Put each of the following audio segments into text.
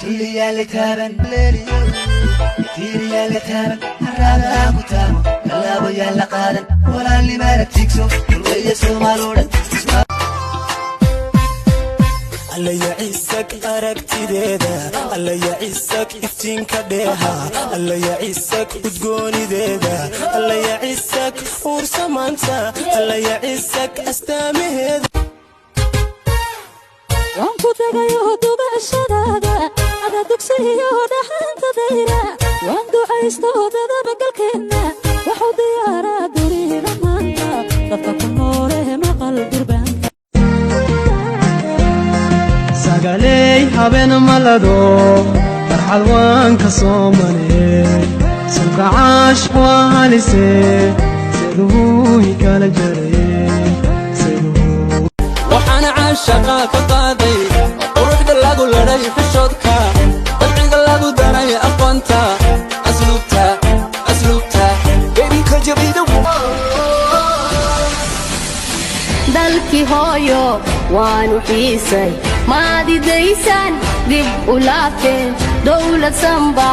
Tulliyaa la taaban, tiiriyaa la taaban, haraagaa ku taamo, tallaabo yaa la qaadan, walaalnimaana tigso, turweeye Soomaaloo dhan. Alla yacisak aragtideeda, Alla yacisak iftiinka dheeha, Alla yacisak udgoonideeda, Alla yacisak uursamaanta, Alla yacisak astaamaheeda. Waan ku tagayo dubashadaada, ada dugsiyo dhaxanta dayra, waan ducaysto dadabagalkeenna, waxuu diyaaraa dunida maanta, dadka ku noole maqal durbaanka. Sagaley habeen malado, farxad waan ka soo mane, sunka caashq waa halise, siduhu kala jaray. Waxaana caashaqa ka qaaday quruxda lagu ladhay, xishoodka dabciga lagu daray, aqoonta, asluubta, asluubta. Baby, could you be the one? Dalkii hooyo waanu xiisay, maadidaysaan dib u laabteen, dowlad sanba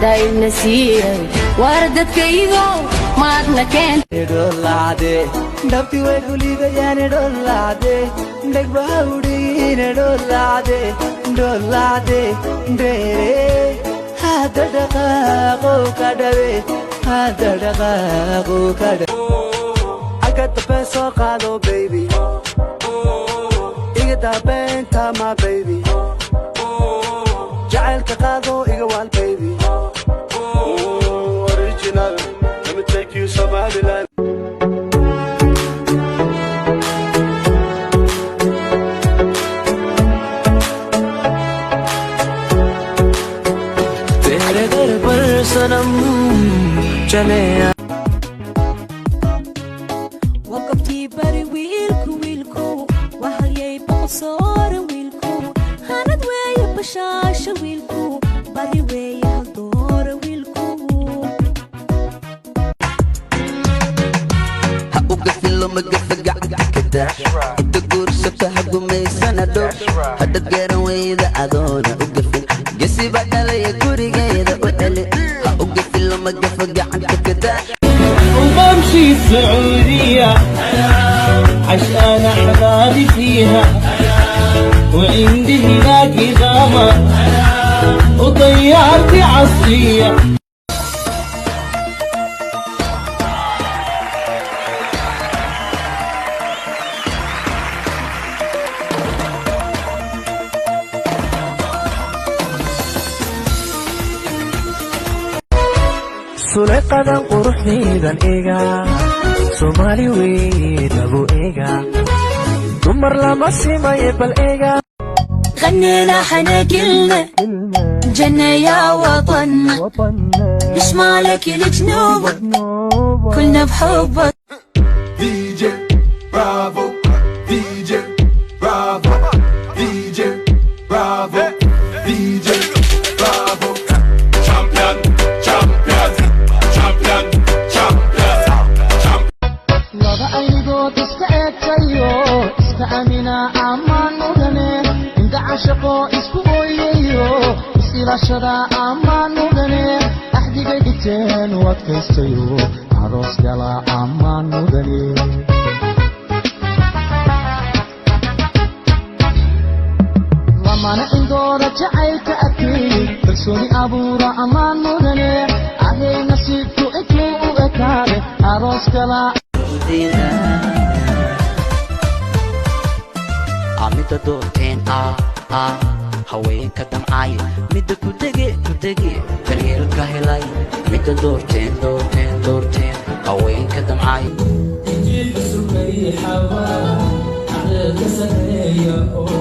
daybna siiyey, war dadkaygow maadna keen. Dhoolacde dhabti way kuliidayaan, dhoolacde dhegbaha udhigiine, dhoolacde, dhoolacde dheere, hadda dhaqaaqo ka dhawe, hadda dhaqaaqo ka dhawe. I got the best, soo qaado baby, iga daabeenta my baby, jacaylka qaado, iga waal baby. Original. Let me take you Somaliland. तेरे दर पर सनम चले. Waa gobtii bari wiilku, wiilku waa halyay boqosoore, wiilku hanad weeye, bashaasha wiilku, bari weeye, haldoore wiilku. Ha u gafin, loma gafa, gacanta ka daa, inta guursata ha gumaysana dhow, hadhad garan weyda adoona u gafin, gesiba dhalaya gurigeeda u celi. Ha u gafin, loma gafa, gacanta ka daa. وبمشي السعودية عشان أحبابي فيها، وعندي هناك إقامة وطيارتي عصرية. Suleeqadan quruxdaydan ega, Soomaali weydhabu ega, dumar lama simaye, bal ega. غنينا حنا كلنا جنة يا وطننا، شمالك لجنوبك كلنا بحبك. DJ Bravo, DJ Bravo, DJ Bravo, DJ Bravo. Champion, champion, champion, champion, champion. Laba aynigood iska eegtayo, iska amina ammaan mudane, inta cashaqo isku ooyayo, is-ilaashada ammaan mudane, axdigay dhigteen u adkaystayo, aroos gala ammaan mudane. Lamana indooda jacaylka adkeeyey, kalsooni abuura ammaan mudane, ahay nasiibku intuu u ekaade, aroos gala. Midda doorteen ah haweenka damcay, midda ku dege, ku dege, daryeelka helay, midda doorteen, doorteen, doorteen, haweenka damcay. Jiilka sukay xawaa, caqilka sareeya oo